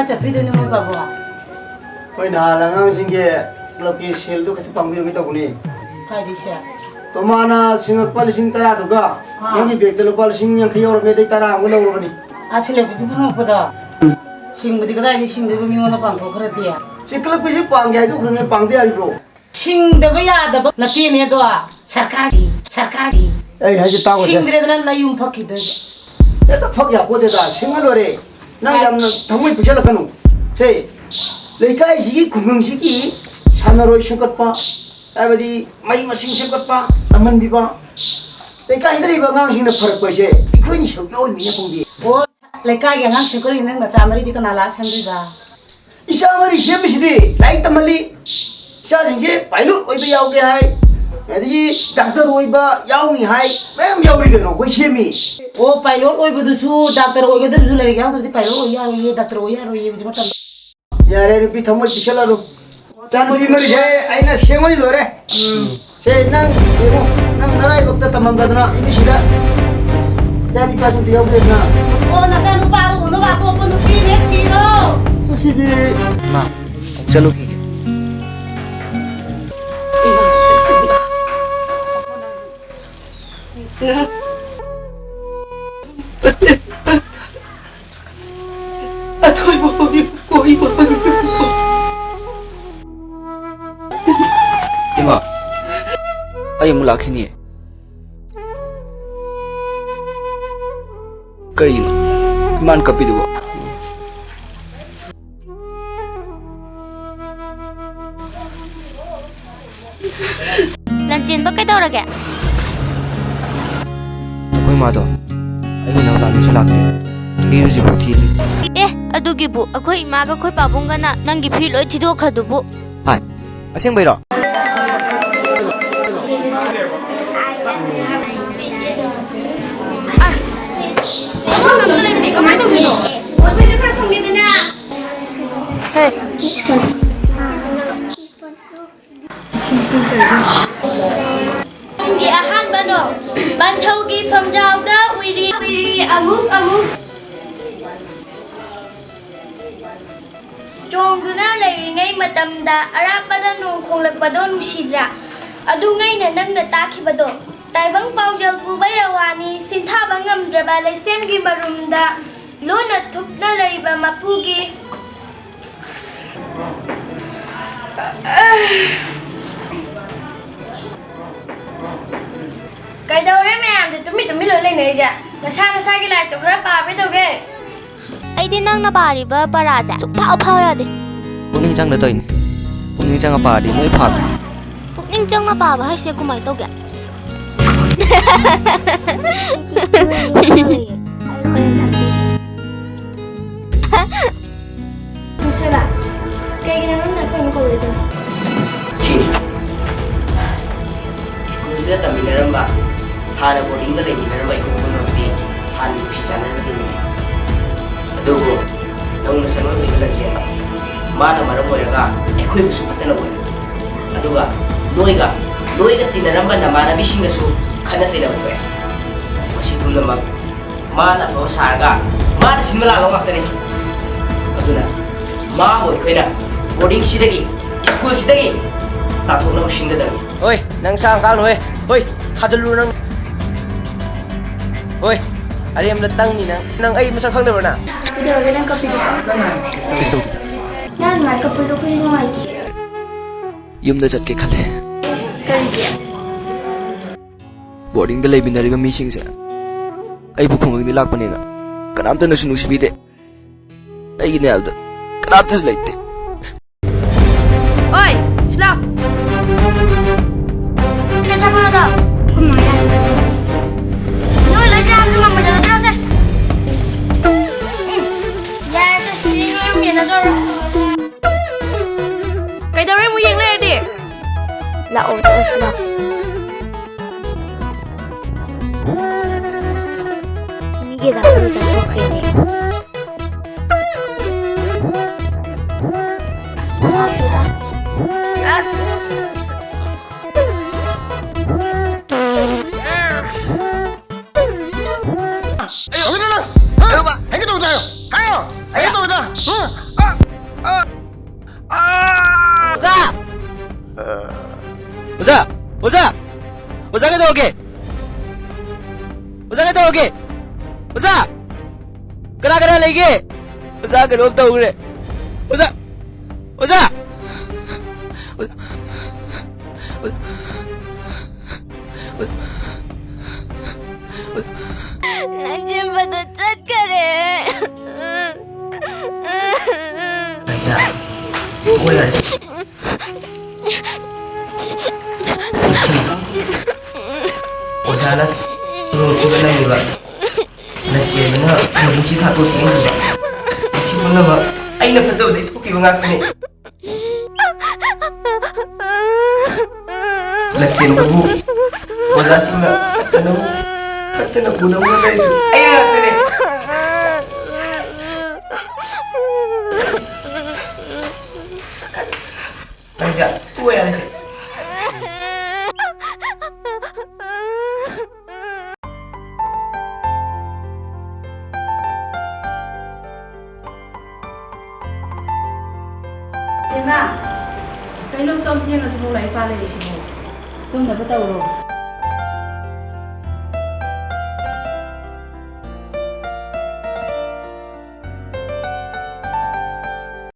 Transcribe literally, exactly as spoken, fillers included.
ꯆꯠꯄꯤꯗꯣꯏꯅꯣ ꯃꯣꯏ ꯄꯥꯕꯨꯡ? ꯍꯣꯏ, ꯅꯍꯥꯟ ꯑꯉꯥꯡꯁꯤꯡꯒꯤ ꯀ꯭ꯂꯕꯀꯤ ꯁꯦꯜꯗꯨ ꯈꯤꯇ ꯄꯥꯡꯕꯤꯔꯝꯒꯦ ꯇꯧꯕꯅꯤ꯫ ꯀꯥꯏꯗꯩ ꯁꯦꯜ? ꯇꯣꯃꯥꯅ ꯁꯤꯡꯉꯛꯄ ꯂꯤꯁꯤꯡ ꯇꯔꯥꯗꯨꯒ ꯑꯥ꯫ ꯅꯪꯒꯤ ꯕꯦꯒꯇ ꯂꯨꯄꯥ ꯂꯤꯁꯤꯡ ꯌꯥꯡꯈꯩ ꯌꯥꯎꯔꯝꯃꯦ, ꯑꯗꯩ ꯇꯔꯥ ꯑꯃꯒ ꯂꯧꯔꯕꯅꯤ꯫ ꯑꯥ, ꯁꯤꯜꯂꯛꯄꯒꯤ ꯐꯪꯉꯛꯄꯗꯣ? ꯁꯤꯡꯕꯗꯤ ꯀꯗꯥꯏꯗꯒꯤ ꯁꯤꯡꯗꯣꯏꯕ, ꯃꯤꯉꯣꯟꯗ ꯄꯥꯡꯊꯣꯛꯈ꯭ꯔꯗꯤ? ꯁꯤ ꯀ꯭ꯂꯕꯀꯤꯁꯤ ꯄꯥꯡꯒꯦ ꯍꯥꯏꯗꯣꯛꯈ꯭ꯔꯕꯅꯤ, ꯄꯥꯡꯗ ꯌꯥꯔꯤꯕ꯭ꯔꯣ? ꯁꯤꯡꯗꯕ ꯌꯥꯗꯕ ꯅꯠꯇꯦꯅꯦ ꯑꯗꯣ꯫ ꯁꯔꯀꯥꯔꯒꯤ, ꯁꯔꯀꯥꯔꯒꯤ꯫ ꯑꯩ ꯍꯥꯏꯁꯦ ꯇꯥꯎꯑꯣꯁꯦ꯫ ꯁꯤꯡꯗ꯭ꯔꯦꯗꯅ ꯅꯌꯨꯝ ꯐꯛꯈꯤꯗꯣꯏꯕ꯫ ꯍꯦꯛꯇ ꯐꯛ ꯌꯥꯄꯣꯠꯇꯦꯗ, ꯁꯤꯡꯉ ꯂꯣꯏꯔꯦ꯫ ꯅꯪ ꯌꯥꯝꯅ ꯊꯃꯣꯏ ꯄꯤꯛꯁꯜꯂꯛꯀꯅꯨ꯫ ꯁꯦ, ꯂꯩꯀꯥꯏꯁꯤꯒꯤ ꯈꯨꯡꯒꯪꯁꯤꯒꯤ ꯁꯥꯟꯅꯔꯣꯏ ꯁꯦꯝꯒꯠꯄ, ꯍꯥꯏꯕꯗꯤ ꯃꯍꯩ ꯃꯁꯤꯡ ꯁꯦꯝꯒꯠꯄ, ꯇꯝꯍꯟꯕꯤꯕ, ꯂꯩꯀꯥꯏꯁꯤꯗ ꯂꯩꯕ ꯑꯉꯥꯡꯁꯤꯡꯅ ꯐꯔꯛꯄ ꯍꯥꯏꯁꯦ ꯑꯩꯈꯣꯏꯅ ꯁꯔꯨꯛ ꯌꯥꯎꯔꯤꯃꯤꯅꯦ, ꯈꯣꯡꯕꯤ꯫ ꯑꯣ, ꯂꯩꯀꯥꯏꯒꯤ ꯑꯉꯥꯡ ꯁꯦꯝꯒꯠꯂꯤ, ꯅꯪ ꯅꯆꯥ ꯃꯔꯤꯗꯤ ꯀꯅꯥ ꯂꯥꯛꯑ ꯁꯦꯝꯗꯣꯏꯕ? ꯏꯆꯥ ꯃꯔꯤ ꯁꯦꯝꯃꯤꯁꯤꯗꯤ ꯂꯥꯏꯔꯤꯛ ꯇꯝꯍꯜꯂꯤ, ꯏꯆꯥꯁꯤꯡꯁꯦ ꯄꯥꯏꯂꯣꯠ ꯑꯣꯏꯕ ꯌꯥꯎꯒꯦ ꯍꯥꯏ, ꯑꯗꯒꯤ ꯗꯥꯛꯇꯔ ꯑꯣꯏꯕ ꯌꯥꯎꯅꯤ ꯍꯥꯏ, ꯃꯌꯥꯝ ꯌꯥꯎꯔꯤ ꯀꯩꯅꯣ, ꯑꯩꯈꯣꯏ ꯁꯦꯝꯃꯤ꯫ ꯑꯣ, ꯄꯥꯏꯂꯣꯠ ꯑꯣꯏꯕꯗꯨꯁꯨ ꯗꯥꯛꯇꯔ ꯑꯣꯏꯒꯗꯕꯁꯨ ꯂꯥꯏꯔꯤꯛ ꯌꯥꯎꯗ꯭ꯔꯗꯤ ꯄꯥꯏꯂꯣꯠ ꯑꯣꯏ ꯌꯥꯔꯣꯏꯌꯦ, ꯗꯥꯛꯇꯔ ꯑꯣꯏ ꯌꯥꯔꯣꯏꯌꯦ ꯍꯧꯖꯤꯛ ꯃꯇꯝꯗ꯫ ꯌꯥꯔꯦ, ꯅꯨꯄꯤ ꯊꯃꯣꯏ ꯄꯤꯛꯁꯜꯂꯅꯨ꯫ ꯏꯆꯥ ꯅꯨꯄꯤ ꯃꯔꯤꯁꯦ ꯑꯩꯅ ꯁꯦꯝꯃꯅꯤ ꯂꯣꯏꯔꯦ꯫ ꯎꯝ꯫ ꯁꯦ, ꯅꯪ ꯌꯦꯡꯉꯣ, ꯅꯪ ꯅꯔꯥꯏꯕꯛꯇ ꯇꯝꯃꯝꯗꯗꯅ ꯑꯦ ꯕꯤ ꯁꯤꯗ ꯏꯆꯥ ꯅꯨꯄꯥꯁꯨ ꯑꯝꯇ ꯌꯥꯎꯗ꯭ꯔꯦꯗꯅ꯫ ꯑꯣ, ꯅꯆꯥ ꯅꯨꯄꯥꯗꯣ ꯎꯅꯕ ꯑꯇꯣꯞꯄ ꯅꯨꯄꯤ ꯑꯃ ꯍꯦꯛ ꯊꯤꯔꯣ꯫ ꯉꯁꯤꯗꯤ ꯏꯃꯥ, ꯑꯃꯨꯛ ꯆꯠꯂꯨꯈꯤꯒꯦ꯫ ꯑꯊꯣꯏꯕ ꯍꯣꯏ, ꯀꯣꯏꯕ ꯍꯣꯏ꯫ ꯏꯃꯥ, ꯑꯩ ꯑꯃꯨꯛ ꯂꯥꯛꯈꯤꯅꯤ꯫ ꯀꯔꯤꯅꯣ ꯏꯃꯥꯅ ꯀꯞꯄꯤꯗꯨꯕꯣ? ꯂꯟꯆꯦꯟꯕ ꯀꯩꯗꯧꯔꯒꯦ? ꯑꯩꯈꯣꯏ ꯃꯥꯗꯣ ꯑꯩ ꯎꯅꯕ ꯂꯥꯛꯅꯤꯁꯨ ꯂꯥꯛꯇꯦ꯫ ꯑꯩ ꯍꯧꯖꯤꯛꯐꯥꯎ ꯊꯤꯗ꯭ꯔꯤ꯫ ꯑꯦ, ꯑꯗꯨꯒꯤꯕꯨ ꯑꯩꯈꯣꯏ ꯏꯃꯥꯒ ꯑꯩꯈꯣꯏ ꯄꯥꯕꯨꯡꯒꯅ ꯅꯪꯒꯤ ꯐꯤ ꯂꯣꯏ ꯊꯤꯗꯣꯛꯈ꯭ꯔꯗꯨꯕꯨ꯫ ꯍꯥꯏ, ꯑꯁꯦꯡꯕꯩꯔꯣ? ꯑꯁ! ꯑꯃ ꯉꯝꯗ ꯂꯩꯕꯗꯤ ꯀꯃꯥꯏꯅ ꯇꯧꯗꯣꯏꯅꯣ? ꯍꯦ! ꯅꯪꯒꯤ ꯑꯍꯥꯟꯕ ꯅꯣ꯫ ꯄꯟꯊꯧꯒꯤ ꯐꯝꯖꯥꯎꯗ ꯎꯏꯔꯤ, ꯎꯏꯔꯤ ꯑꯃꯨꯛ ꯑꯃꯨꯛ꯫ ꯗꯨꯅ ꯂꯩꯔꯤꯉꯩ ꯃꯇꯝꯗ ꯑꯔꯥꯞꯄꯗ ꯅꯣꯡ ꯈꯣꯡꯂꯛꯄꯗꯣ ꯅꯨꯡꯁꯤꯗ꯭ꯔꯥ? ꯑꯗꯨꯉꯩꯅ ꯅꯪꯅ ꯇꯥꯈꯤꯕꯗꯣ꯫ ꯇꯥꯏꯕꯪ ꯄꯥꯎꯖꯦꯜ ꯄꯨꯕ ꯌꯥꯋꯥꯅꯤ, ꯁꯤꯟꯊꯥꯕ ꯉꯝꯗ꯭ꯔꯕ ꯂꯩꯁꯦꯝꯒꯤ ꯃꯔꯨꯝꯗ ꯂꯣꯟꯅ ꯊꯨꯞꯅ ꯂꯩꯕ ꯃꯄꯨꯒꯤ꯫ ꯀꯩꯗꯧꯔꯦ ꯃꯌꯥꯝꯁꯦ ꯇꯨꯃꯤꯟ ꯇꯨꯃꯤꯟ ꯂꯣꯏ ꯂꯩꯅꯔꯤꯁꯦ? ꯅꯁꯥ ꯅꯁꯥꯒꯤ ꯂꯥꯏꯔꯤꯛꯇꯣ ꯈꯔ ꯄꯥꯕ ꯀꯩꯗꯧꯒꯦ? ꯑꯩꯗꯤ ꯅꯪꯅ ꯄꯥꯔꯤꯕ ꯄꯔꯥꯁꯦ ꯁꯨꯡꯐꯥꯎ ꯐꯥꯎ ꯌꯥꯗꯦ꯫ ꯄꯨꯛꯅꯤꯡ ꯆꯪꯅ ꯇꯧꯔꯤꯅꯤ꯫ ꯄꯨꯛꯅꯤꯡ ꯆꯪꯅ ꯄꯥꯔꯗꯤ ꯂꯣꯏ ꯐꯥꯗ꯭ꯔꯣ? ꯄꯨꯛꯅꯤꯡ ꯆꯪꯅ ꯄꯥꯕ ꯍꯥꯏꯁꯦ ꯀꯃꯥꯏꯅ ꯇꯧꯒꯦ? ꯃꯤꯁ ꯍꯦꯕꯥ, ꯀꯩꯒꯤꯅꯣ ꯅꯪꯅ ꯑꯩꯈꯣꯏ ꯑꯃꯨꯛ ꯀꯧꯔꯛꯏꯗꯨꯅ? ꯁꯤꯅꯤ꯫ ꯁ꯭ꯀꯨꯜꯁꯤꯗ ꯇꯝꯃꯤꯟꯅꯔꯝꯕ, ꯍꯥꯟꯅ ꯕꯣꯔꯗꯤꯡꯗ ꯂꯩꯃꯤꯟꯅꯔꯝꯕ ꯑꯩꯈꯣꯏ ꯄꯨꯝꯅꯃꯛꯇꯤ ꯍꯥꯟꯅ ꯅꯨꯡꯁꯤ ꯆꯥꯟꯅꯔꯝꯕꯅꯤ꯫ ꯑꯗꯨꯕꯨ ꯅꯧꯅ ꯁꯛꯅꯣꯏꯕꯗ ꯂꯟꯆꯦꯟꯕ ꯃꯥꯅ ꯃꯔꯝ ꯑꯣꯏꯔꯒ ꯑꯩꯈꯣꯏꯕꯨꯁꯨ ꯐꯠꯇꯅ ꯎꯍꯜꯂꯤ꯫ ꯑꯗꯨꯒ ꯅꯣꯏꯒ, ꯅꯣꯏꯒ ꯇꯤꯟꯅꯔꯝꯕ ꯅꯃꯥꯟꯅꯕꯤꯁꯤꯡꯒꯁꯨ ꯈꯠꯅ ꯆꯩꯅꯕ ꯊꯣꯛꯑꯦ꯫ ꯃꯁꯤ ꯄꯨꯝꯅꯃꯛ ꯃꯥꯅ ꯑꯐꯕ ꯁꯥꯔꯒ ꯃꯥꯅ ꯁꯤꯟꯕ ꯂꯥꯡꯕ ꯉꯥꯛꯇꯅꯤ꯫ ꯑꯗꯨꯅ ꯃꯥꯕꯨ ꯑꯩꯈꯣꯏꯅ ꯕꯣꯔꯗꯤꯡꯁꯤꯗꯒꯤ, ꯁ꯭ꯀꯨꯜꯁꯤꯗꯒꯤ ꯇꯥꯟꯊꯣꯛꯅꯕ ꯁꯤꯟꯒꯗꯕꯅꯤ꯫ ꯍꯣꯏ, ꯅꯪ ꯁꯥ ꯉꯥꯡꯅꯨꯍꯦ꯫ ꯍꯣꯏ, ꯊꯥꯖꯤꯜꯂꯨ ꯅꯪ꯫ ꯍꯣꯏ, ꯑꯔꯦꯝꯕꯗ ꯇꯪꯅꯤ ꯅꯪ꯫ ꯅꯪ ꯑꯩ ꯃꯁꯛ ꯈꯪꯗꯕ꯭ꯔꯥ ꯅꯪ? ꯀꯩꯗꯧꯔꯒꯦ ꯅꯪ ꯀꯞꯄꯤꯗꯨꯕꯣ? ꯀꯩꯁꯨ ꯇꯧꯗꯦ꯫ ꯅꯪ ꯑꯗꯨꯃꯥꯏꯅ ꯀꯞꯄꯗꯣ ꯑꯩꯈꯣꯏꯁꯨ ꯅꯨꯡꯉꯥꯏꯇꯦ꯫ ꯌꯨꯝꯗ ꯆꯠꯀꯦ ꯈꯜꯂꯦ꯫ ꯀꯔꯤꯒꯤ? ꯕꯣꯔꯗꯤꯡꯗ ꯂꯩꯃꯤꯟꯅꯔꯤꯕ ꯃꯤꯁꯤꯡꯁꯦ ꯑꯩꯕꯨ ꯈꯨꯡꯒꯪꯗ ꯂꯥꯛꯄꯅꯦꯅ ꯀꯅꯥꯝꯇꯅꯁꯨ ꯅꯨꯡꯁꯤꯕꯤꯗꯦ꯫ ꯑꯩꯒꯤꯅꯦ ꯍꯥꯏꯕꯗ ꯀꯅꯥꯝꯇꯁꯨ ꯂꯩꯇꯦ꯫ ꯑꯣꯏ, ꯁꯤꯂꯥꯎ꯫ ꯁꯤꯗ ꯆꯠꯄ ꯅꯠꯇ꯭ꯔꯣ? ꯅꯣꯏ ꯂꯣꯏ ꯆꯥꯕꯁꯨ ꯉꯝꯃꯣꯏꯗ ꯅꯠꯇ꯭ꯔꯣ ꯁꯦ? ꯎꯝ, ꯌꯥꯔꯦ ꯁꯦ, ꯁꯤꯗꯤ ꯅꯣꯏ ꯑꯍꯨꯝ ꯌꯦꯟꯅꯖꯧꯔꯣ꯫ ꯀꯩꯗꯧꯔꯦ ꯑꯃꯨꯛ ꯌꯦꯡ ꯂꯩꯔꯗꯤ? ꯂꯥꯛꯑꯣ, ꯆꯠꯂꯁꯤ ꯂꯥꯛꯑꯣ꯫ ꯃꯤꯒꯤ ꯂꯥꯛꯄꯗꯨꯗ ꯊꯣꯛꯈ꯭ꯔꯦꯅꯦ꯫ ꯑꯁ! ꯑꯌꯣ! ꯍꯧꯖꯤꯛ ꯅꯪ! ꯍꯥ? ꯍꯦꯛꯇ ꯇꯧꯗ ꯍꯥꯏꯌꯣ! ꯍꯥꯏꯌꯣ! ꯍꯦꯛꯇ ꯇꯧꯗ! ꯍꯥ? ꯑ! ꯑ! ꯑꯣꯖꯥ ꯀꯩꯗꯧꯔꯒꯦ? ꯑꯣꯖꯥ ꯀꯩꯗꯧꯔꯒꯦ? ꯑꯣꯖꯥ! ꯀꯅꯥ ꯀꯅꯥ ꯂꯩꯒꯦ? ꯑꯣꯖꯥ ꯀꯩꯅꯣꯝ ꯇꯧꯈ꯭ꯔꯦ꯫ ꯑꯣꯖꯥ! ꯑꯣꯖꯥ! ꯂꯟꯖꯦꯟꯕꯗꯣ ꯆꯠꯈꯔꯦ꯫ ꯂꯩꯖꯥ, ꯇꯣꯛꯑꯣ ꯌꯥꯔꯦ꯫ ꯏꯁꯤꯡ꯫ ꯑꯣꯖꯥꯅ ꯅꯣꯡ ꯐꯨꯗꯅ ꯂꯩꯕ꯫ ꯂꯟꯆꯦꯟꯕꯅ ꯅꯨꯃꯤꯠꯁꯤ ꯊꯥꯗꯣꯛ ꯆꯦꯟꯈꯤꯕ꯫ ꯃꯁꯤ ꯄꯨꯝꯅꯃꯛ ꯑꯩꯅ ꯐꯠꯇꯕꯗꯒꯤ ꯊꯣꯛꯈꯤꯕ ꯉꯥꯛꯇꯅꯤ꯫ ꯂꯟꯆꯦꯟꯕꯕꯨ ꯑꯣꯖꯥꯁꯤꯡꯅ ꯐꯠꯇꯅ, ꯐꯠꯇꯅ ꯎꯅꯕ ꯍꯣꯠꯅꯔꯤꯁꯨ ꯑꯩꯅ ꯉꯥꯛꯇꯅꯤ꯫ ꯂꯩꯖꯥ, ꯇꯣꯛꯑꯣ ꯌꯥꯔꯦꯁꯦ꯫ ꯏꯃꯥ, ꯀꯩꯅꯣ ꯁꯣꯝ ꯊꯦꯡꯉꯁꯤꯕꯨ ꯂꯥꯏꯔꯤꯛ ꯄꯥ ꯂꯩꯔꯤꯁꯤꯕꯨ? ꯇꯨꯝꯅꯕ ꯇꯧꯔꯣ꯫